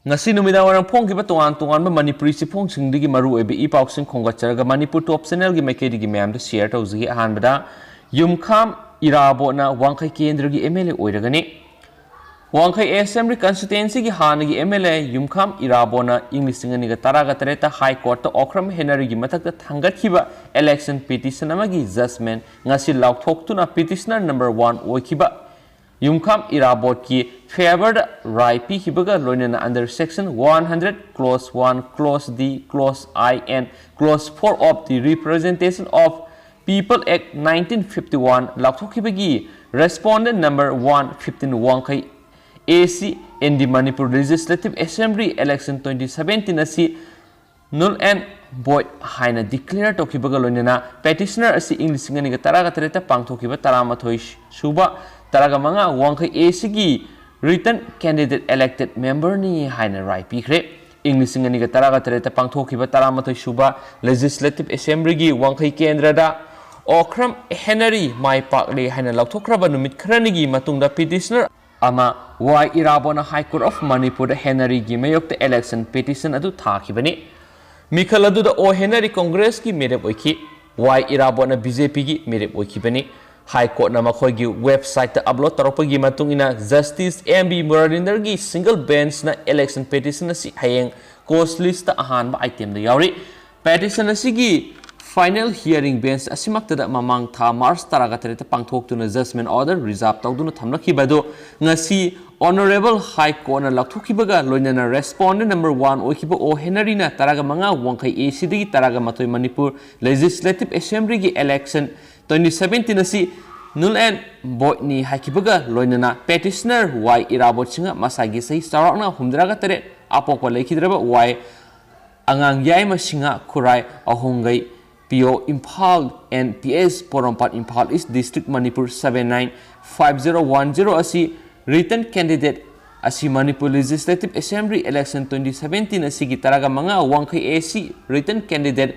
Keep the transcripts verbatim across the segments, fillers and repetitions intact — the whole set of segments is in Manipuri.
ꯉꯁꯤ ꯅꯨꯃꯤꯗꯥꯡ ꯋꯥꯏꯔꯝ ꯐꯣꯡꯈꯤꯕ ꯇꯣꯉꯥꯟ ꯇꯣꯉꯥꯟꯕ ꯃꯅꯤꯄꯨꯔꯤ ꯆꯦꯐꯣꯡꯁꯤꯡꯗꯒꯤ ꯃꯔꯨ ꯑꯣꯏꯕ ꯏ ꯄꯥꯎꯁꯤꯡ ꯈꯣꯝꯒꯠꯆꯔꯒ ꯃꯅꯤꯄꯨꯔ ꯇꯣꯞ ꯆꯦꯅꯦꯜꯒꯤ ꯃꯥꯏꯀꯩꯗꯒꯤ ꯃꯌꯥꯝꯗ ꯁꯤꯌꯔ ꯇꯧꯖꯒꯦ꯫ ꯑꯍꯥꯟꯕꯗ, ꯌꯨꯝꯈꯥꯝ ꯏꯔꯥꯕꯣꯠꯅ ꯋꯥꯡꯈꯩ ꯀꯦꯟꯗ꯭ꯔꯒꯤ ꯑꯦꯝ ꯑꯦꯜ ꯑꯦ ꯑꯣꯏꯔꯒꯅꯤ꯫ ꯋꯥꯡꯈꯩ ꯑꯦꯁꯦꯝꯕ꯭ꯂꯤ ꯀꯟꯁꯇꯤꯇ꯭ꯋꯦꯟꯁꯤꯒꯤ ꯍꯥꯟꯅꯒꯤ ꯑꯦꯝ ꯑꯦꯜ ꯑꯦ ꯌꯨꯝꯈꯥꯝ ꯏꯔꯥꯕꯣꯠꯅ ꯏꯪ ꯂꯤꯁꯤꯡ ꯑꯅꯤꯒ ꯇꯔꯥꯒ ꯇꯔꯦꯠꯇ ꯍꯥꯏ ꯀꯣꯔꯠꯇ ꯑꯣꯀ꯭ꯔꯝ ꯍꯦꯅꯔꯤꯒꯤ ꯃꯊꯛꯇ ꯊꯥꯡꯒꯠꯈꯤꯕ ꯏꯂꯦꯛꯁꯟ ꯄꯤꯇꯤꯁꯟ ꯑꯃꯒꯤ ꯖꯖꯃꯦꯟ ꯉꯁꯤ ꯂꯥꯎꯊꯣꯛꯇꯨꯅ ꯄꯤꯇꯤꯁꯅꯔ ꯅꯝꯕꯔ ꯋꯥꯟ ꯑꯣꯏꯈꯤꯕ ꯌꯨꯝꯈꯥꯝ ꯏꯔꯥꯕꯣꯠꯀꯤ ꯐꯦꯚꯔꯗ ꯔꯥꯏ ꯄꯤꯈꯤꯕꯒ ꯂꯣꯏꯅꯅ under section one hundred clause one clause D clause I and clause four of the Representation of People Act nineteen fifty one ꯂꯥꯎꯊꯣꯛꯈꯤꯕꯒꯤ respondent number one fifteen ꯋꯥꯡꯈꯩ A C in the Manipur Legislative Assembly election twenty seventeen ꯑꯁꯤ null and void ꯍꯥꯏꯅ declare ꯇꯧꯈꯤꯕꯒ ꯂꯣꯏꯅꯅ petitioner ꯑꯁꯤ ꯏꯪ ꯂꯤꯁꯤꯡ ꯑꯅꯤꯒ ꯇꯔꯥꯒ ꯇꯔꯦꯠꯇ ꯄꯥꯡꯊꯣꯛꯈꯤꯕ ꯇꯔꯥꯃꯥꯊꯣꯏ ꯁꯨꯕ ꯇꯔꯥꯒ ꯃꯉꯥ ꯋꯥꯡꯈꯩ A Cꯒꯤ written candidate elected memberꯅꯤ ꯍꯥꯏꯅ ꯔꯥꯏ ꯄꯤꯈ꯭ꯔꯦ꯫ ꯏꯪ ꯂꯤꯁꯤꯡ ꯑꯅꯤꯒ ꯇꯔꯥꯒ ꯇꯔꯦꯠꯇ ꯄꯥꯡꯊꯣꯛꯈꯤꯕ ꯇꯔꯥꯃꯥꯊꯣꯏ ꯁꯨꯕ Legislative Assemblyꯒꯤ ꯋꯥꯡꯈꯩ ꯀꯦꯟꯗ꯭ꯔꯗ ꯑꯣꯀ꯭ꯔꯝ ꯍꯦꯅꯔꯤ ꯃꯥꯏ ꯄꯥꯛꯂꯦ ꯍꯥꯏꯅ ꯂꯥꯎꯊꯣꯛꯈ꯭ꯔꯕ ꯅꯨꯃꯤꯠ ꯈꯔꯅꯤꯒꯤ ꯃꯇꯨꯡꯗ petitioner ꯑꯃ ꯋꯥꯏ ꯏꯔꯥꯕꯣꯠꯅ High Court of ꯃꯅꯤꯄꯨꯔꯗ ꯍꯦꯅꯔꯤꯒꯤ ꯃꯥꯌꯣꯛꯇ election petition ꯑꯗꯨ ꯊꯥꯈꯤꯕꯅꯤ꯫ ꯃꯤꯈꯜ ꯑꯗꯨꯗ ꯑꯣ ꯍꯦꯅꯔꯤ ꯀꯣꯡꯒ꯭ꯔꯦꯁꯀꯤ ꯃꯤꯔꯦꯞ ꯑꯣꯏꯈꯤ꯫ ꯋꯥꯏ ꯏꯔꯥꯕꯣꯠꯅ BJPꯒꯤ ꯃꯤꯔꯦꯞ ꯑꯣꯏꯈꯤꯕꯅꯤ꯫ ꯍꯥꯏ ꯀꯣꯔꯠꯅ ꯃꯈꯣꯏꯒꯤ ꯋꯦꯕꯁꯥꯏꯠꯇ ꯑꯞꯂꯣꯗ ꯇꯧꯔꯛꯄꯒꯤ ꯃꯇꯨꯡ ꯏꯟꯅ Justice M B Muralindrꯒꯤ single benchꯅ election petition ꯑꯁꯤ ꯍꯌꯦꯡ cause listꯇ ꯑꯍꯥꯟꯕ itemꯗ ꯌꯥꯎꯔꯤ꯫ Petition ꯑꯁꯤꯒꯤ final hearing bench ꯑꯁꯤꯃꯛꯇꯗ ꯃꯃꯥꯡ ꯊꯥ March ꯇꯔꯥꯒ ꯇꯔꯦꯠꯇ ꯄꯥꯡꯊꯣꯛꯇꯨꯅ judgment order reserve ꯇꯧꯗꯨꯅ ꯊꯝꯂꯛꯈꯤꯕ ꯑꯗꯨ ꯉꯁꯤ Honourable High Courtꯅ ꯂꯧꯊꯣꯛꯈꯤꯕꯒ ꯂꯣꯏꯅꯅ respondent number one ꯑꯣꯏꯈꯤꯕ ꯑꯣ ꯍꯦꯅꯔꯤꯅ ꯇꯔꯥꯒ ꯃꯉꯥ ꯋꯥꯡꯈꯩ A Cꯗꯒꯤ ꯇꯔꯥꯒ ꯃꯥꯊꯣꯏ Manipur Legislative Assemblyꯒꯤ election twenty seventeen ꯑꯁꯤ null and voidꯅꯤ ꯍꯥꯏꯈꯤꯕꯒ ꯂꯣꯏꯅꯅ petitioner ꯋꯥꯏ ꯏꯔꯥꯕꯣꯠ ꯁꯤꯡꯍ ꯃꯁꯥꯒꯤ ꯆꯍꯤ ꯆꯥꯎꯔꯥꯛꯅ ꯍꯨꯝꯗ꯭ꯔꯥꯒ ꯇꯔꯦꯠ ꯑꯄꯣꯛꯄ ꯂꯩꯈꯤꯗ꯭ꯔꯕ ꯋꯥꯏ ꯑꯉꯥꯡ ꯌꯥꯏꯃ ꯁꯤꯡꯍ ꯈꯨꯔꯥꯏ ꯑꯍꯣꯡꯒꯩ P O Imphal and P S Porompat Imphal East District Manipur seven nine five zero one zero ꯑꯁꯤ written candidate ꯑꯁꯤ Manipur Legislative Assembly election twenty seventeen ꯑꯁꯤꯒꯤ ꯇꯔꯥꯒ ꯃꯉꯥ ꯋꯥꯡꯈꯩ A C written candidate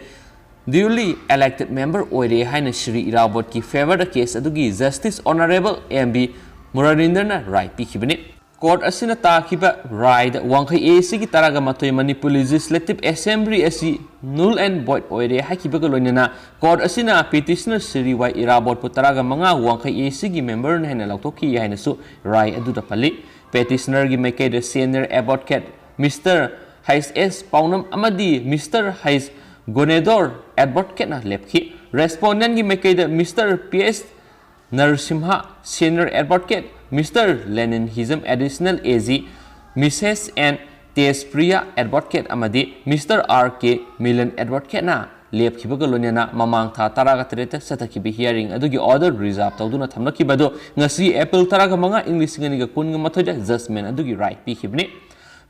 duly elected member ꯑꯣꯏꯔꯦ ꯍꯥꯏꯅ ꯁ꯭ꯔꯤ ꯏꯔꯥꯕꯣꯠꯀꯤ favourꯗ case ꯑꯗꯨꯒꯤ Justice Honourable M B ꯃꯨꯔꯥꯔꯤꯟꯗ꯭ꯔꯅ ꯔꯥꯏ ꯄꯤꯈꯤꯕꯅꯤ꯫ Court ꯑꯁꯤꯅ ꯇꯥꯈꯤꯕ ꯔꯥꯏꯗ ꯋꯥꯡꯈꯩ A ꯁꯤꯒꯤ ꯇꯔꯥꯒ ꯃꯥꯊꯣꯏ Manipur Legislative Assembly ꯑꯁꯤ null and void ꯑꯣꯏꯔꯦ ꯍꯥꯏꯈꯤꯕꯒ ꯂꯣꯏꯅꯅ court ꯑꯁꯤꯅ petitioner ꯁꯤꯔꯤ ꯋꯥꯏ ꯏꯔꯥꯕꯣꯠꯄꯨ ꯇꯔꯥꯒ ꯃꯉꯥ ꯋꯥꯡꯈꯩ A ꯁꯤꯒꯤ memberꯅ ꯍꯦꯟꯅ ꯂꯧꯊꯣꯛꯈꯤ ꯍꯥꯏꯅꯁꯨ ꯔꯥꯏ ꯑꯗꯨꯗ ꯄꯜꯂꯤ꯫ Petitionerꯒꯤ ꯃꯥꯏꯀꯩꯗ senior advocate Mister H S ꯄꯥꯎꯅꯝ ꯑꯃꯗꯤ Mister H ꯒꯣꯅꯦꯗꯣꯔ advocateꯅ ꯂꯦꯞꯈꯤ꯫ Respondentꯒꯤ ꯃꯥꯏꯀꯩꯗ Mister P S Narasimha, senior advocate, Mister Lenin Hijam, additional A G, Missus N Tejpriya, advocate, ꯑꯃꯗꯤ Mister R K ꯃꯤꯂꯟ, advocateꯅ ꯂꯦꯞꯈꯤꯕꯒ ꯂꯣꯏꯅꯅ ꯃꯃꯥꯡ ꯊꯥ ꯇꯔꯥꯒ ꯇꯔꯦꯠꯇ ꯆꯠꯊꯈꯤꯕ hearing ꯑꯗꯨꯒꯤ order reserve ꯇꯧꯗꯨꯅ ꯊꯝꯂꯛꯈꯤꯕ ꯑꯗꯨ ꯉꯁꯤ April ꯇꯔꯥꯒ ꯃꯉꯥ, ꯏꯪ ꯂꯤꯁꯤꯡ ꯑꯅꯤꯒ ꯀꯨꯟꯒ ꯃꯥꯊꯣꯏꯗ judgment ꯑꯗꯨꯒꯤ right ꯄꯤꯈꯤꯕꯅꯤ꯫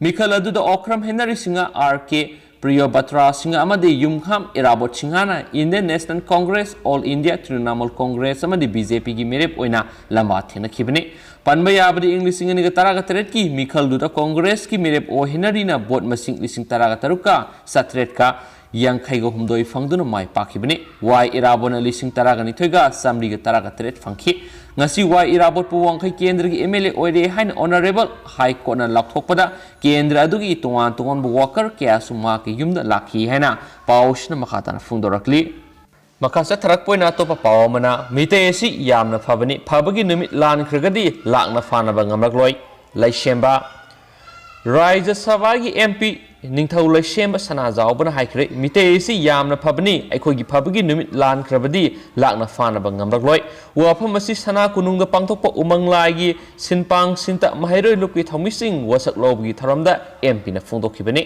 ꯃꯤꯈꯜ ꯑꯗꯨꯗ Okram Henry Singh, R K Priyobrata Singh ꯑꯃꯗꯤ ꯌꯨꯝꯈꯥꯝ ꯏꯔꯥꯕꯣꯠ ꯁꯤꯡꯍꯅ Indian National Congress, All India Trinamool Congress ꯑꯃꯗꯤ B J Pꯒꯤ ꯃꯤꯔꯦꯞ ꯑꯣꯏꯅ ꯂꯝꯕꯥ ꯊꯦꯡꯅꯈꯤꯕꯅꯤ꯫ ꯄꯟꯕ ꯌꯥꯕꯗꯤ ꯏꯪ ꯂꯤꯁꯤꯡ ꯑꯅꯤꯒ ꯇꯔꯥꯒ ꯇꯔꯦꯠꯀꯤ ꯃꯤꯈꯜꯗꯨꯗ Congressꯀꯤ ꯃꯤꯔꯦꯞ ꯑꯣ ꯍꯦꯅꯔꯤꯅ vote ꯃꯁꯤꯡ ꯂꯤꯁꯤꯡ ꯇꯔꯥꯒ ꯇꯔꯨꯛꯀ ꯆꯥꯇ꯭ꯔꯦꯠꯀ ꯌꯥꯡꯈꯩꯒ ꯍꯨꯝꯗꯣꯏ ꯐꯪꯗꯨꯅ ꯃꯥꯏ ꯄꯥꯛꯈꯤꯕꯅꯤ꯫ ꯋꯥꯏ ꯏꯔꯥꯕꯣꯠꯅ ꯂꯤꯁꯤꯡ ꯇꯔꯥꯒ ꯅꯤꯊꯣꯏꯒ ꯆꯥꯃꯔꯤꯒ ꯇꯔꯥꯒ ꯇꯔꯦꯠ ꯐꯪꯈꯤ꯫ ꯉꯁꯤ ꯋꯥꯏ ꯏꯔꯥꯕꯣꯠꯄꯨ ꯋꯥꯡꯈꯩ ꯀꯦꯟꯗ꯭ꯔꯒꯤ M L A ꯑꯣꯏꯔꯦ ꯍꯥꯏꯅ Honourable High Courtꯅ ꯂꯥꯎꯊꯣꯛꯄꯗ ꯀꯦꯟꯗ꯭ꯔ ꯑꯗꯨꯒꯤ ꯇꯣꯉꯥꯟ ꯇꯣꯉꯥꯟꯕ worker ꯀꯌꯥꯁꯨ ꯃꯍꯥꯛꯀꯤ ꯌꯨꯝꯗ ꯂꯥꯛꯈꯤ ꯍꯥꯏꯅ ꯄꯥꯎꯁꯤꯅ ꯃꯈꯥ ꯇꯥꯅ ꯐꯣꯡꯗꯣꯔꯛꯂꯤ꯫ ꯃꯈꯥ ꯆꯠꯊꯔꯛꯄ ꯑꯣꯏꯅ ꯑꯇꯣꯞꯄ ꯄꯥꯎ ꯑꯃꯅ, ꯃꯤꯇꯩ ꯑꯁꯤ ꯌꯥꯝꯅ ꯐꯕꯅꯤ, ꯐꯕꯒꯤ ꯅꯨꯃꯤꯠ ꯂꯥꯟꯈ꯭ꯔꯒꯗꯤ ꯂꯥꯛꯅ ꯐꯥꯅꯕ ꯉꯝꯂꯛꯂꯣꯏ꯫ ꯂꯩꯁꯦꯝꯕ꯫ ꯔꯥꯖ꯭ꯌ ꯁꯚꯥꯒꯤ M P ꯅꯤꯡꯊꯧ ꯂꯩꯁꯦꯝꯕ ꯁꯅꯥꯖꯥꯎꯕꯅ ꯍꯥꯏꯈ꯭ꯔꯦ, ꯃꯤꯇꯩ ꯑꯁꯤ ꯌꯥꯝꯅ ꯐꯕꯅꯤ, ꯑꯩꯈꯣꯏꯒꯤ ꯐꯕꯒꯤ ꯅꯨꯃꯤꯠ ꯂꯥꯟꯈ꯭ꯔꯕꯗꯤ ꯂꯥꯛꯅ ꯐꯥꯅꯕ ꯉꯝꯂꯛꯂꯣꯏ꯫ ꯋꯥꯐꯝ ꯑꯁꯤ ꯁꯅꯥ ꯀꯣꯅꯨꯡꯗ ꯄꯥꯡꯊꯣꯛꯄ ꯎꯃꯪ ꯂꯥꯏꯒꯤ ꯁꯤꯟꯄꯥꯡ ꯁꯤꯟꯇ ꯃꯍꯩꯔꯣꯏ ꯂꯨꯞꯀꯤ ꯊꯧꯃꯤꯁꯤꯡ ꯋꯥꯁꯛ ꯂꯧꯕꯒꯤ ꯊꯧꯔꯝꯗ M Pꯅ ꯐꯣꯡꯗꯣꯛꯈꯤꯕꯅꯤ꯫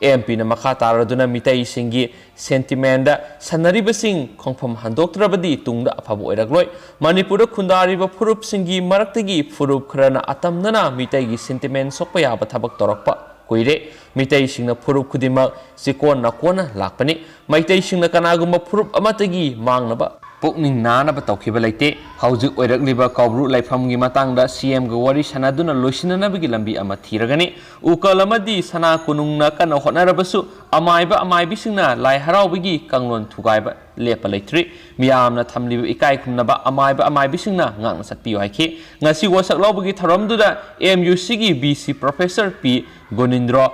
M Pꯅ ꯃꯈꯥ ꯇꯥꯔꯗꯨꯅ ꯃꯤꯇꯩꯁꯤꯡꯒꯤ sentimentꯗ ꯁꯥꯟꯅꯔꯤꯕꯁꯤꯡ ꯈꯣꯡꯐꯝ ꯍꯟꯗꯣꯛꯇ꯭ꯔꯕꯗꯤ ꯇꯨꯡꯗ ꯑꯐꯕ ꯑꯣꯏꯔꯛꯂꯣꯏ꯫ ꯃꯅꯤꯄꯨꯔꯗ ꯈꯨꯟꯗꯥꯔꯤꯕ ꯐꯨꯔꯨꯞꯁꯤꯡꯒꯤ ꯃꯔꯛꯇꯒꯤ ꯐꯨꯔꯨꯞ ꯈꯔꯅ ꯑꯇꯝꯅꯅ ꯃꯤꯇꯩꯒꯤ sentiment ꯁꯣꯛꯄ ꯌꯥꯕ ꯊꯕꯛ ꯇꯧꯔꯛꯄ ꯀꯨꯏꯔꯦ꯫ ꯃꯤꯇꯩꯁꯤꯡꯅ ꯐꯨꯔꯨꯞ ꯈꯨꯗꯤꯡꯃꯛ ꯆꯤꯀꯣꯟ ꯅꯥꯀꯣꯟꯅ ꯂꯥꯛꯄꯅꯤ꯫ ꯃꯩꯇꯩꯁꯤꯡꯅ ꯀꯅꯥꯒꯨꯝꯕ ꯐꯨꯔꯨꯞ ꯑꯃꯠꯇꯒꯤ ꯃꯥꯡꯅꯕ ꯄꯨꯛꯅꯤꯡ ꯅꯥꯅꯕ ꯇꯧꯈꯤꯕ ꯂꯩꯇꯦ꯫ ꯍꯧꯖꯤꯛ ꯑꯣꯏꯔꯛꯂꯤꯕ ꯀꯧꯕ꯭ꯔꯨ ꯂꯩꯐꯝꯒꯤ ꯃꯇꯥꯡꯗ C Mꯒ ꯋꯥꯔꯤ ꯁꯥꯟꯅꯗꯨꯅ ꯂꯣꯏꯁꯤꯟꯅꯅꯕꯒꯤ ꯂꯝꯕꯤ ꯑꯃ ꯊꯤꯔꯒꯅꯤ꯫ ꯎꯀꯜ ꯑꯃꯗꯤ ꯁꯅꯥ ꯀꯣꯅꯨꯡꯅ ꯀꯟꯅ ꯍꯣꯠꯅꯔꯕꯁꯨ, ꯑꯃꯥꯏꯕ ꯑꯃꯥꯏꯕꯤꯁꯤꯡꯅ ꯂꯥꯏ ꯍꯔꯥꯎꯕꯒꯤ ꯀꯥꯡꯂꯣꯟ ꯊꯨꯒꯥꯏꯕ ꯂꯦꯞꯄ ꯂꯩꯇ꯭ꯔꯤ꯫ ꯃꯤꯌꯥꯝꯅ ꯊꯝꯂꯤꯕ ꯏꯀꯥꯏ ꯈꯨꯝꯅꯕ ꯑꯃꯥꯏꯕ ꯑꯃꯥꯏꯕꯤꯁꯤꯡꯅ ꯉꯥꯛꯅ ꯆꯠꯄꯤꯌꯨ ꯍꯥꯏꯈꯤ꯫ ꯉꯁꯤ ꯋꯥꯁꯛ ꯂꯧꯕꯒꯤ ꯊꯧꯔꯝꯗꯨꯗ M U C ꯒꯤ V C Professor P ꯒꯣꯅꯤꯟꯗ꯭ꯔꯣ,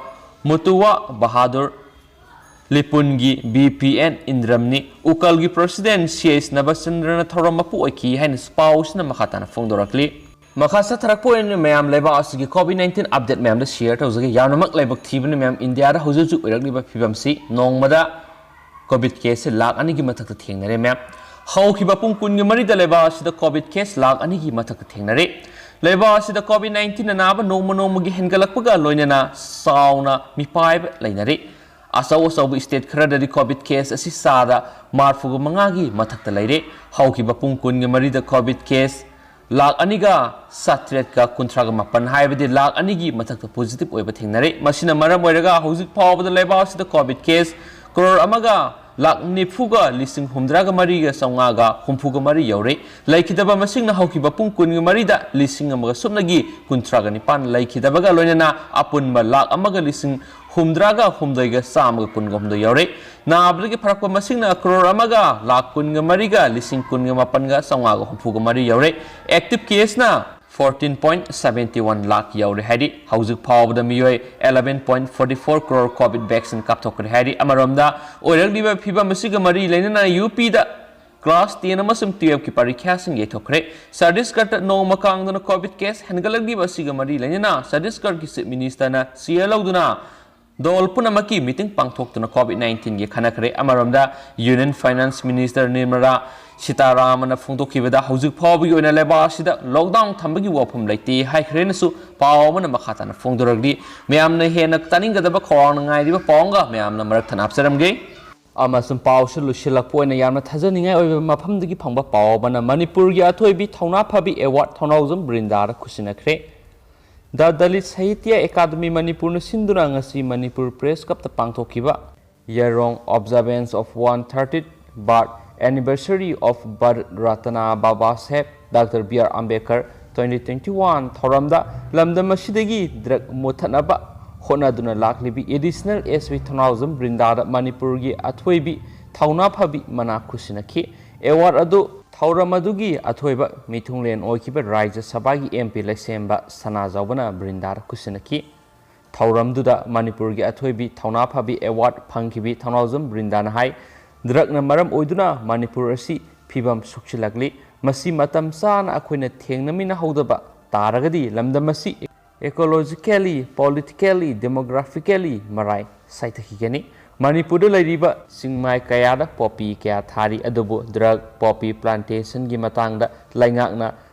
ꯃꯨꯇꯨꯋꯥ Bahadur, ꯂꯤꯄꯨꯟꯒꯤ B P N ꯏꯟꯗ꯭ꯔꯝꯅꯤ, ꯎꯀꯜꯒꯤ President C H ꯅꯕꯆꯟꯗ꯭ꯔꯅ ꯊꯧꯔꯝ ꯃꯄꯨ ꯑꯣꯏꯈꯤ ꯍꯥꯏꯅ ꯄꯥꯎꯁꯤꯅ ꯃꯈꯥ ꯇꯥꯅ ꯐꯣꯡꯗꯣꯔꯛꯂꯤ꯫ ꯃꯈꯥ ꯆꯠꯊꯔꯛꯄ ꯑꯣꯏꯅ ꯃꯌꯥꯝ ꯂꯩꯕꯥꯛ ꯑꯁꯤꯒꯤ COVID nineteen update ꯃꯌꯥꯝꯗ share ꯇꯧꯖꯒꯦ꯫ ꯌꯥꯝꯅꯃꯛ ꯂꯥꯏꯕꯛ ꯊꯤꯕꯅ ꯃꯌꯥꯝ ꯏꯟꯗꯤꯌꯥꯗ ꯍꯧꯖꯤꯛ ꯍꯧꯖꯤꯛ ꯑꯣꯏꯔꯛꯂꯤꯕ ꯐꯤꯕꯝꯁꯤ ꯅꯣꯡꯃꯗ COVID case ꯁꯦ ꯂꯥꯈ ꯑꯅꯤꯒꯤ ꯃꯊꯛꯇ ꯊꯦꯡꯅꯔꯦ ꯃꯌꯥꯝ꯫ ꯍꯧꯈꯤꯕ ꯄꯨꯡ ꯀꯨꯟꯒꯤ ꯃꯔꯤꯗ ꯂꯩꯕꯥꯛ ꯑꯁꯤꯗ COVID case ꯂꯥꯈ ꯑꯅꯤꯒꯤ ꯃꯊꯛꯇ ꯊꯦꯡꯅꯔꯦ꯫ ꯂꯩꯕꯥꯛ ꯑꯁꯤꯗ COVID nineteen ꯑꯅꯥꯕ ꯅꯣꯡꯃ ꯅꯣꯡꯃꯒꯤ ꯍꯦꯟꯒꯠꯂꯛꯄꯒ ꯂꯣꯏꯅꯅ ꯆꯥꯎꯅ ꯃꯤꯄꯥꯏꯕ ꯂꯩꯅꯔꯤ꯫ ꯑꯆꯧ ꯑꯆꯧꯕ state ꯈꯔꯗꯗꯤ COVID case ꯑꯁꯤ ꯆꯥꯗ ꯃꯔꯐꯨꯒ ꯃꯉꯥꯒꯤ ꯃꯊꯛꯇ ꯂꯩꯔꯦ꯫ ꯍꯧꯈꯤꯕ ꯄꯨꯡ ꯀꯨꯟꯒ ꯃꯔꯤꯗ COVID case ꯂꯥꯈ ꯑꯅꯤꯒ ꯆꯥꯇ꯭ꯔꯦꯠꯀ ꯀꯨꯟꯊ꯭ꯔꯥꯒ ꯃꯥꯄꯟ, ꯍꯥꯏꯕꯗꯤ ꯂꯥꯈ ꯑꯅꯤꯒꯤ ꯃꯊꯛꯇ positive ꯑꯣꯏꯕ ꯊꯦꯡꯅꯔꯦ꯫ ꯃꯁꯤꯅ ꯃꯔꯝ ꯑꯣꯏꯔꯒ ꯍꯧꯖꯤꯛ ꯐꯥꯎꯕꯗ ꯂꯩꯕꯥꯛ ꯑꯁꯤꯗ COVID case ꯀ꯭ꯔꯣꯔ ꯑꯃꯒ ꯂꯥꯈ ꯅꯤꯐꯨꯒ ꯂꯤꯁꯤꯡ ꯍꯨꯝꯗ꯭ꯔꯥꯒ ꯃꯔꯤꯒ ꯆꯥꯝꯃꯉꯥꯒ ꯍꯨꯝꯐꯨꯒ ꯃꯔꯤ ꯌꯧꯔꯦ꯫ ꯂꯩꯈꯤꯗꯕ ꯃꯁꯤꯡꯅ ꯍꯧꯈꯤꯕ ꯄꯨꯡ ꯀꯨꯟꯒ ꯃꯔꯤꯗ ꯂꯤꯁꯤꯡ ꯑꯃꯒ ꯁꯨꯞꯅꯒꯤ ꯀꯨꯟꯊ꯭ꯔꯥꯒ ꯅꯤꯄꯥꯟ ꯂꯩꯈꯤꯗꯕꯒ ꯂꯣꯏꯅꯅ ꯑꯄꯨꯟꯕ ꯂꯥꯈ ꯑꯃꯒ ꯂꯤꯁꯤꯡ ꯍꯨꯝꯗ꯭ꯔꯥꯒ ꯍꯨꯝꯗꯣꯏꯒ ꯆꯥꯝꯃꯒ ꯀꯨꯟꯒ ꯍꯨꯝꯗꯣꯏ ꯌꯧꯔꯦ꯫ ꯅꯥꯕꯗꯒꯤ ꯐꯔꯛꯄ ꯃꯁꯤꯡꯅ ꯀ꯭ꯔꯣꯔ ꯑꯃꯒ ꯂꯥꯈ ꯀꯨꯟꯒ ꯃꯔꯤꯒ ꯂꯤꯁꯤꯡ ꯀꯨꯟꯒ ꯃꯥꯄꯟꯒ ꯆꯥꯝꯃꯉꯥꯒ ꯍꯨꯝꯐꯨꯒ ꯃꯔꯤ ꯌꯧꯔꯦ꯫ Active case ꯅ fourteen point seventy one lakh ꯌꯧꯔꯦ ꯍꯥꯏꯔꯤ꯫ ꯍꯧꯖꯤꯛ ꯐꯥꯎꯕꯗ ꯃꯤꯑꯣꯏ eleven point forty four crore COVID vaccine ꯀꯥꯞꯊꯣꯛꯈ꯭ꯔꯦ ꯍꯥꯏꯔꯤ꯫ ꯑꯃꯔꯣꯝꯗ ꯑꯣꯏꯔꯛꯂꯤꯕ ꯐꯤꯕꯝ ꯑꯁꯤꯒ ꯃꯔꯤ ꯂꯩꯅꯅ UP ꯗ class ten ꯑꯃꯁꯨꯡ twelve ꯀꯤ ꯄꯔꯤꯈ꯭ꯌꯥꯁꯤꯡ ꯌꯩꯊꯣꯛꯈ꯭ꯔꯦ꯫ ꯆꯇꯤꯁꯒꯔꯗ ꯅꯣꯡꯃ ꯀꯥꯡꯗꯅ COVID case ꯍꯦꯟꯒꯠꯂꯛꯂꯤꯕ ꯑꯁꯤꯒ ꯃꯔꯤ ꯂꯩꯅꯅ ꯆꯇꯤꯁꯒꯔꯒꯤ Chief Minister ꯅ chair ꯂꯧꯗꯨꯅ ꯗꯣꯜ ꯄꯨꯝꯅꯃꯛꯀꯤ meeting ꯄꯥꯡꯊꯣꯛꯇꯨꯅ COVID nineteen ꯒꯤ ꯈꯟꯅꯈ꯭ꯔꯦ꯫ ꯑꯃꯔꯣꯝꯗ Union Finance Minister ꯅꯤꯔꯃꯂꯥ ꯁꯤꯇꯥꯔꯥꯃꯟꯅ ꯐꯣꯡꯗꯣꯛꯈꯤꯕꯗ ꯍꯧꯖꯤꯛ ꯐꯥꯎꯕꯒꯤ ꯑꯣꯏꯅ ꯂꯩꯕꯥꯛ ꯑꯁꯤꯗ lockdown ꯊꯝꯕꯒꯤ ꯋꯥꯐꯝ ꯂꯩꯇꯦ ꯍꯥꯏꯈ꯭ꯔꯦꯅꯁꯨ ꯄꯥꯎ ꯑꯃꯅ ꯃꯈꯥ ꯇꯥꯅ ꯐꯣꯡꯗꯣꯔꯛꯂꯤ꯫ ꯃꯌꯥꯝꯅ ꯍꯦꯟꯅ ꯇꯥꯅꯤꯡꯒꯗꯕ ꯈꯧꯔꯥꯡꯅ ꯉꯥꯏꯔꯤꯕ ꯄꯥꯎ ꯑꯃꯒ ꯃꯌꯥꯝꯅ ꯃꯔꯛ ꯊꯠꯅ ꯍꯥꯞꯆꯔꯝꯒꯦ꯫ ꯑꯃꯁꯨꯡ ꯄꯥꯎꯁꯨ ꯂꯣꯏꯁꯤꯜꯂꯛꯄ ꯑꯣꯏꯅ ꯌꯥꯝꯅ ꯊꯥꯖꯅꯤꯡꯉꯥꯏ ꯑꯣꯏꯕ ꯃꯐꯝꯗꯒꯤ ꯐꯪꯕ ꯄꯥꯎ ꯑꯃꯅ ꯃꯅꯤꯄꯨꯔꯒꯤ ꯑꯊꯣꯏꯕꯤ ꯊꯧꯅꯥ ꯐꯕꯤ award Thounaojam ꯕ꯭ꯔꯤꯟꯗꯥꯗ ꯈꯨꯠꯁꯤꯟꯅꯈ꯭ꯔꯦ꯫ The Dalit Sahitya Academy ꯃꯅꯤꯄꯨꯔꯅ ꯁꯤꯟꯗꯨꯅ ꯉꯁꯤ ꯃꯅꯤꯄꯨꯔ Press Club ꯇ ꯄꯥꯡꯊꯣꯛꯈꯤꯕ Year Long Observance of one thirtieth Birth Anniversary of Bharat Ratna Baba Saheb Doctor B R Ambedkar twenty twenty-one ꯊꯧꯔꯝꯗ ꯂꯝꯗꯝ ꯑꯁꯤꯗꯒꯤ drug ꯃꯨꯠꯊꯠꯅꯕ ꯍꯣꯠꯅꯗꯨꯅ ꯂꯥꯛꯂꯤꯕꯤ Additional SP ꯊꯧꯅꯥꯎꯖꯝ ꯕ꯭ꯔꯤꯟꯗꯥꯗ ꯃꯅꯤꯄꯨꯔꯒꯤ ꯑꯊꯣꯏꯕꯤ ꯊꯧꯅꯥ ꯐꯕꯤ ꯃꯅꯥ ꯈꯨꯠꯁꯤꯟꯅꯈꯤ꯫ ꯑꯦꯋꯥꯔꯗ ꯑꯗꯨ ꯊꯧꯔꯝ ꯑꯗꯨꯒꯤ ꯑꯊꯣꯏꯕ ꯃꯤꯊꯨꯡꯂꯦꯟ ꯑꯣꯏꯈꯤꯕ ꯔꯥꯖ꯭ꯌ ꯁꯚꯥꯒꯤ ꯑꯦꯝ ꯄꯤ ꯂꯩꯁꯦꯝꯕ ꯁꯅꯥꯖꯥꯎꯕꯅ ꯕ꯭ꯔꯤꯟꯗꯥꯗ ꯈꯨꯠꯁꯤꯟꯅꯈꯤ꯫ ꯊꯧꯔꯝꯗꯨꯗ ꯃꯅꯤꯄꯨꯔꯒꯤ ꯑꯊꯣꯏꯕꯤ ꯊꯧꯅꯥ ꯐꯕꯤ ꯑꯦꯋꯥꯔꯗ ꯐꯪꯈꯤꯕꯤ ꯊꯧꯅꯥꯎꯖꯝ ꯕ꯭ꯔꯤꯟꯗꯥꯅ ꯍꯥꯏ, ꯗ꯭ꯔꯒꯅ ꯃꯔꯝ ꯑꯣꯏꯗꯨꯅ ꯃꯅꯤꯄꯨꯔ ꯑꯁꯤ ꯐꯤꯕꯝ ꯁꯣꯛꯆꯤꯜꯂꯛꯂꯤ꯫ ꯃꯁꯤ ꯃꯇꯝ ꯆꯥꯅ ꯑꯩꯈꯣꯏꯅ ꯊꯦꯡꯅꯃꯤꯟꯅꯍꯧꯗꯕ ꯇꯥꯔꯒꯗꯤ ꯂꯝꯗꯝ ꯑꯁꯤ ecologically, politically, demographically ꯃꯔꯥꯏ ꯁꯥꯏꯊꯈꯤꯒꯅꯤ꯫ ꯃꯅꯤꯄꯨꯔꯗ ꯂꯩꯔꯤꯕ ꯆꯤꯡꯃꯥꯏ ꯀꯌꯥꯗ ꯄꯣꯄꯤ ꯀꯌꯥ ꯊꯥꯔꯤ, ꯑꯗꯨꯕꯨ ꯗ꯭ꯔꯒ ꯄꯣꯄꯤ ꯄ꯭ꯂꯥꯟꯇꯦꯁꯟꯒꯤ ꯃꯇꯥꯡꯗ ꯂꯩꯉꯥꯛꯅ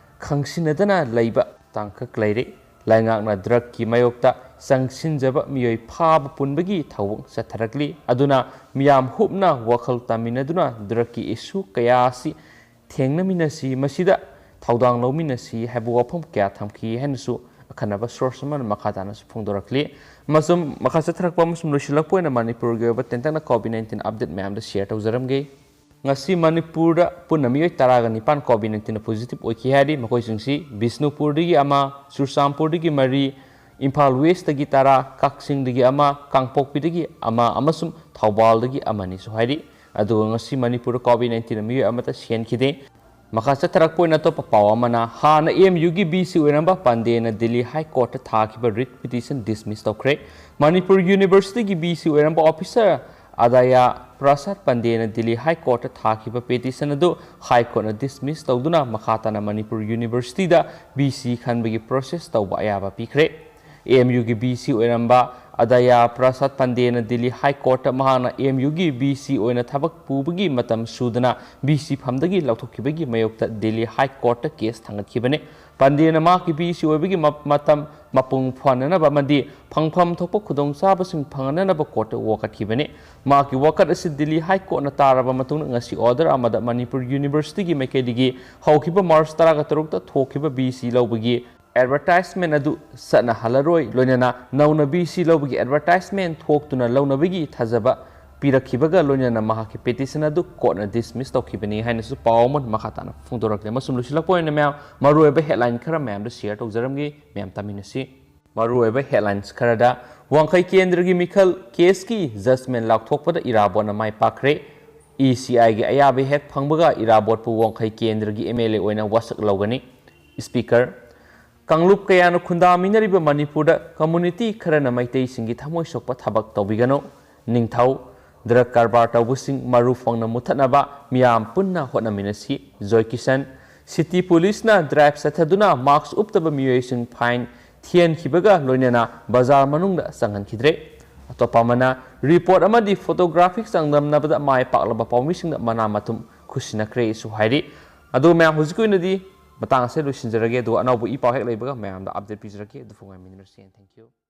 ꯈꯪꯁꯤꯟꯅꯗꯅ ꯂꯩꯕ ꯇꯥꯡꯀꯛ ꯂꯩꯔꯤ꯫ ꯂꯩꯉꯥꯛꯅ ꯗ꯭ꯔꯒꯀꯤ ꯃꯥꯌꯣꯛꯇ ꯆꯪꯁꯤꯟꯖꯕ ꯃꯤꯑꯣꯏ ꯐꯥꯕ ꯄꯨꯟꯕꯒꯤ ꯊꯧꯑꯣꯡ ꯆꯠꯊꯔꯛꯂꯤ꯫ ꯑꯗꯨꯅ ꯃꯤꯌꯥꯝ ꯍꯨꯞꯅ ꯋꯥꯈꯜ ꯇꯥꯃꯤꯟꯅꯗꯨꯅ ꯗ꯭ꯔꯒꯀꯤ ꯏꯁꯨ ꯀꯌꯥ ꯑꯁꯤ ꯊꯦꯡꯅꯃꯤꯟꯅꯁꯤ, ꯃꯁꯤꯗ ꯊꯧꯗꯥꯡ ꯂꯧꯃꯤꯟꯅꯁꯤ ꯍꯥꯏꯕ ꯋꯥꯐꯝ ꯀꯌꯥ ꯊꯝꯈꯤ ꯍꯥꯏꯅꯁꯨ ꯑꯈꯟꯅꯕ ꯁꯣꯔꯁ ꯑꯃꯅ ꯃꯈꯥ ꯇꯥꯅꯁꯨ ꯐꯣꯡꯗꯣꯔꯛꯂꯤ꯫ ꯑꯃꯁꯨꯡ ꯃꯈꯥ ꯆꯠꯊꯔꯛꯄ ꯑꯃꯁꯨꯡ ꯂꯣꯏꯁꯤꯜꯂꯛꯄ ꯑꯣꯏꯅ ꯃꯅꯤꯄꯨꯔꯒꯤ ꯑꯣꯏꯕ ꯇꯦꯟꯇꯛꯅ ꯀꯣꯚꯤꯗ ꯅꯥꯏꯟꯇꯤꯟ ꯑꯞꯗꯦꯠ ꯃꯌꯥꯝꯗ ꯁꯤꯌꯔ ꯇꯧꯖꯔꯝꯒꯦ꯫ ꯉꯁꯤ ꯃꯅꯤꯄꯨꯔꯗ ꯄꯨꯟꯅ ꯃꯤꯑꯣꯏ ꯇꯔꯥꯒ ꯅꯤꯄꯥꯟ ꯀꯣꯚꯤꯗ ꯅꯥꯏꯟꯇꯤꯟꯗ ꯄꯣꯖꯤꯇꯤꯚ ꯑꯣꯏꯈꯤ ꯍꯥꯏꯔꯤ꯫ ꯃꯈꯣꯏꯁꯤꯡꯁꯤ ꯕꯤꯁꯅꯨꯄꯨꯔꯗꯒꯤ ꯑꯃ, ꯆꯨꯔꯆꯥꯟꯄꯨꯔꯗꯒꯤ ꯃꯔꯤ, ꯏꯝꯐꯥꯜ ꯋꯦꯁꯇꯒꯤ ꯇꯔꯥ, ꯀꯛꯆꯤꯡꯗꯒꯤ ꯑꯃ, ꯀꯥꯡꯄꯣꯛꯄꯤꯗꯒꯤ ꯑꯃ ꯑꯃꯁꯨꯡ ꯊꯧꯕꯥꯜꯗꯒꯤ ꯑꯃꯅꯤꯁꯨ ꯍꯥꯏꯔꯤ꯫ ꯑꯗꯨꯒ ꯉꯁꯤ ꯃꯅꯤꯄꯨꯔꯗ ꯀꯣꯚꯤꯗ ꯅꯥꯏꯟꯇꯤꯟꯅ ꯃꯤꯑꯣꯏ ꯑꯃꯠꯇ ꯁꯤꯍꯟꯈꯤꯗꯦ꯫ ꯃꯈꯥ ꯆꯠꯊꯔꯛꯄ ꯑꯣꯏꯅ ꯑꯇꯣꯞꯄ ꯄꯥꯎ ꯑꯃꯅ, ꯍꯥꯟꯅ ꯑꯦꯝ ꯌꯨꯒꯤ ꯚꯤ ꯁꯤ ꯑꯣꯏꯔꯝꯕ ꯄꯥꯟꯗꯦꯅ ꯗꯤꯜꯂꯤ ꯍꯥꯏ ꯀꯣꯔꯠꯇ ꯊꯥꯈꯤꯕ ꯔꯤꯠ ꯄꯤꯇꯤꯁꯟ ꯗꯤꯁꯃꯤꯁ ꯇꯧꯈ꯭ꯔꯦ꯫ ꯃꯅꯤꯄꯨꯔ ꯌꯨꯅꯤꯚꯔꯁꯤꯇꯤꯒꯤ ꯚꯤ ꯁꯤ ꯑꯣꯏꯔꯝꯕ ꯑꯣꯐꯤꯁꯥꯔ ꯑꯗꯥꯌꯥ ꯄ꯭ꯔꯁꯥꯗ ꯄꯥꯟꯗꯦꯅ ꯗꯤꯜꯂꯤ ꯍꯥꯏ ꯀꯣꯔꯠꯇ ꯊꯥꯈꯤꯕ ꯄꯤꯇꯤꯁꯟ ꯑꯗꯨ ꯍꯥꯏ ꯀꯣꯔꯠꯅ ꯗꯤꯁꯃꯤꯁ ꯇꯧꯗꯨꯅ ꯃꯈꯥ ꯇꯥꯅ ꯃꯅꯤꯄꯨꯔ ꯌꯨꯅꯤꯚꯔꯁꯤꯇꯤꯗ ꯚꯤ ꯁꯤ ꯈꯟꯕꯒꯤ ꯄ꯭ꯔꯣꯁꯦꯁ ꯇꯧꯕ ꯑꯌꯥꯕ ꯄꯤꯈ꯭ꯔꯦ꯫ ꯑꯦꯝ ꯌꯨꯒꯤ ꯚꯤ ꯁꯤ ꯑꯣꯏꯔꯝꯕ ꯑꯗꯥꯌꯥ ꯄ꯭ꯔꯁꯥꯗ ꯄꯥꯟꯗꯦꯅ ꯗꯤꯜꯂꯤ ꯍꯥꯏ ꯀꯣꯔꯠꯇ ꯃꯍꯥꯛꯅ ꯑꯦꯝ ꯌꯨꯒꯤ ꯚꯤ ꯁꯤ ꯑꯣꯏꯅ ꯊꯕꯛ ꯄꯨꯕꯒꯤ ꯃꯇꯝ ꯁꯨꯗꯅ ꯚꯤ ꯁꯤ ꯐꯝꯗꯒꯤ ꯂꯧꯊꯣꯛꯈꯤꯕꯒꯤ ꯃꯥꯌꯣꯛꯇ ꯗꯤꯜꯂꯤ ꯍꯥꯏ ꯀꯣꯔꯠꯇ ꯀꯦꯁ ꯊꯥꯡꯒꯠꯈꯤꯕꯅꯤ꯫ ꯄꯥꯟꯗꯦꯅ ꯃꯍꯥꯛꯀꯤ ꯚꯤ ꯁꯤ ꯑꯣꯏꯕꯒꯤ ꯃ-, ꯃꯇꯝ ꯃꯄꯨꯡ ꯐꯥꯅꯅꯕ ꯑꯃꯗꯤ ꯐꯪꯐꯝ ꯊꯣꯛꯄ ꯈꯨꯗꯣꯡꯆꯥꯕꯁꯤꯡ ꯐꯪꯍꯟꯅꯅꯕ ꯀꯣꯔꯠꯇ ꯋꯥꯀꯠꯈꯤꯕꯅꯤ꯫ ꯃꯍꯥꯛꯀꯤ ꯋꯥꯀꯠ ꯑꯁꯤ ꯗꯤꯜꯂꯤ ꯍꯥꯏ ꯀꯣꯔꯠꯅ ꯇꯥꯔꯕ ꯃꯇꯨꯡꯗ ꯉꯁꯤ ꯑꯣꯔꯗꯔ ꯑꯃꯗ ꯃꯅꯤꯄꯨꯔ ꯌꯨꯅꯤꯚꯔꯁꯤꯇꯤꯒꯤ ꯃꯥꯏꯀꯩꯗꯒꯤ ꯍꯧꯈꯤꯕ ꯃꯥꯔꯆ ꯇꯔꯥꯒ ꯇꯔꯨꯛꯇ ꯊꯣꯛꯈꯤꯕ ꯚꯤ ꯁꯤ ꯂꯧꯕꯒꯤ ꯑꯦꯗꯚꯔꯇꯥꯏꯖꯃꯦꯟ ꯑꯗꯨ ꯆꯠꯅꯍꯜꯂꯔꯣꯏ, ꯂꯣꯏꯅꯅ ꯅꯧꯅ ꯚꯤ ꯁꯤ ꯂꯧꯕꯒꯤ ꯑꯦꯗꯚꯔꯇꯥꯏꯖꯃꯦꯟ ꯊꯣꯛꯇꯨꯅ ꯂꯧꯅꯕꯒꯤ ꯊꯥꯖꯕ ꯄꯤꯔꯛꯈꯤꯕꯒ ꯂꯣꯏꯅꯅ ꯃꯍꯥꯛꯀꯤ ꯄꯤꯇꯤꯁꯟ ꯑꯗꯨ ꯀꯣꯔꯠꯅ ꯗꯤꯁꯃꯤꯁ ꯇꯧꯈꯤꯕꯅꯤ ꯍꯥꯏꯅꯁꯨ ꯄꯥꯎ ꯑꯃ ꯃꯈꯥ ꯇꯥꯅ ꯐꯣꯡꯗꯣꯔꯛꯂꯦ꯫ ꯑꯃꯁꯨꯡ ꯂꯣꯏꯁꯤꯜꯂꯛꯄ ꯑꯣꯏꯅ ꯃꯌꯥꯝ ꯃꯔꯨꯑꯣꯏꯕ ꯍꯦꯗꯂꯥꯏꯟ ꯈꯔ ꯃꯌꯥꯝꯗ ꯁꯤꯌꯔ ꯇꯧꯖꯔꯝꯒꯦ, ꯃꯌꯥꯝ ꯇꯥꯃꯤꯟꯅꯁꯤ꯫ ꯃꯔꯨꯑꯣꯏꯕ ꯍꯦꯗꯂꯥꯏꯟꯁ ꯈꯔꯗ, ꯋꯥꯡꯈꯩ ꯀꯦꯟꯗ꯭ꯔꯒꯤ ꯃꯤꯈꯜ ꯀꯦꯁꯀꯤ ꯖꯖꯃꯦꯟ ꯂꯥꯎꯊꯣꯛꯄꯗ ꯏꯔꯥꯕꯣꯠꯅ ꯃꯥꯏ ꯄꯥꯛꯈ꯭ꯔꯦ꯫ ꯏ ꯁꯤ ꯑꯥꯏꯒꯤ ꯑꯌꯥꯕ ꯍꯦꯛ ꯐꯪꯕꯒ ꯏꯔꯥꯕꯣꯠꯄꯨ ꯋꯥꯡꯈꯩ ꯀꯦꯟꯗ꯭ꯔꯒꯤ ꯑꯦꯝ ꯑꯦꯜ ꯑꯦ ꯑꯣꯏꯅ ꯋꯥꯁꯛ ꯂꯧꯒꯅꯤ꯫ ꯁ꯭ꯄꯤꯀꯔ, ꯀꯥꯡꯂꯨꯞ ꯀꯌꯥꯅ ꯈꯨꯟꯗꯥꯃꯤꯟꯅꯔꯤꯕ ꯃꯅꯤꯄꯨꯔꯗ ꯀꯝꯃ꯭ꯌꯨꯅꯤꯇꯤ ꯈꯔꯅ ꯃꯩꯇꯩꯁꯤꯡꯒꯤ ꯊꯃꯣꯏ ꯁꯣꯛꯄ ꯊꯕꯛ ꯇꯧꯕꯤꯒꯅꯨ꯫ ꯅꯤꯡꯊꯧ, ꯗ꯭ꯔꯒ ꯀꯔꯕꯥꯔ ꯇꯧꯕꯁꯤꯡ ꯃꯔꯨ ꯐꯪꯅ ꯃꯨꯊꯠꯅꯕ ꯃꯤꯌꯥꯝ ꯄꯨꯟꯅ ꯍꯣꯠꯅꯃꯤꯟꯅꯁꯤ꯫ ꯖꯣꯏ ꯀꯤꯁꯟ, ꯁꯤꯇꯤ ꯄꯨꯂꯤꯁꯅ ꯗ꯭ꯔꯥꯏꯚ ꯆꯠꯊꯗꯨꯅ ꯃꯥꯁꯛ ꯎꯞꯇꯕ ꯃꯤꯑꯣꯏꯁꯤꯡ ꯐꯥꯏꯟ ꯊꯤꯍꯟꯈꯤꯕꯒ ꯂꯣꯏꯅꯅ ꯕꯖꯥꯔ ꯃꯅꯨꯡꯗ ꯆꯪꯍꯟꯈꯤꯗ꯭ꯔꯦ꯫ ꯑꯇꯣꯞꯄ ꯑꯃꯅ, ꯔꯤꯄꯣꯔꯠ ꯑꯃꯗꯤ ꯐꯣꯇꯣꯒ꯭ꯔꯥꯐꯤꯛ ꯆꯥꯡꯗꯝꯅꯕꯗ ꯃꯥꯏ ꯄꯥꯛꯂꯕ ꯄꯥꯎꯃꯤꯁꯤꯡꯗ ꯃꯅꯥ ꯃꯊꯨꯝ ꯈꯨꯠꯁꯤꯟꯅꯈ꯭ꯔꯦꯁꯨ ꯍꯥꯏꯔꯤ꯫ ꯑꯗꯨ ꯃꯌꯥꯝ, ꯍꯧꯖꯤꯛꯀꯤ ꯑꯣꯏꯅꯗꯤ ꯃꯇꯥꯡ ꯑꯁꯤꯗ ꯂꯣꯏꯁꯤꯟꯖꯔꯒꯦ, ꯑꯗꯨꯒ ꯑꯅꯧꯕ ꯏ ꯄꯥꯎ ꯍꯦꯛ ꯂꯩꯕꯒ ꯃꯌꯥꯝꯗ ꯑꯞꯗꯦꯠ ꯄꯤꯖꯔꯛꯀꯦ꯫ ꯑꯗꯨ ꯐꯥꯎ ꯉꯥꯏꯃꯤꯟꯅꯔꯁꯤ꯫ Thank you꯫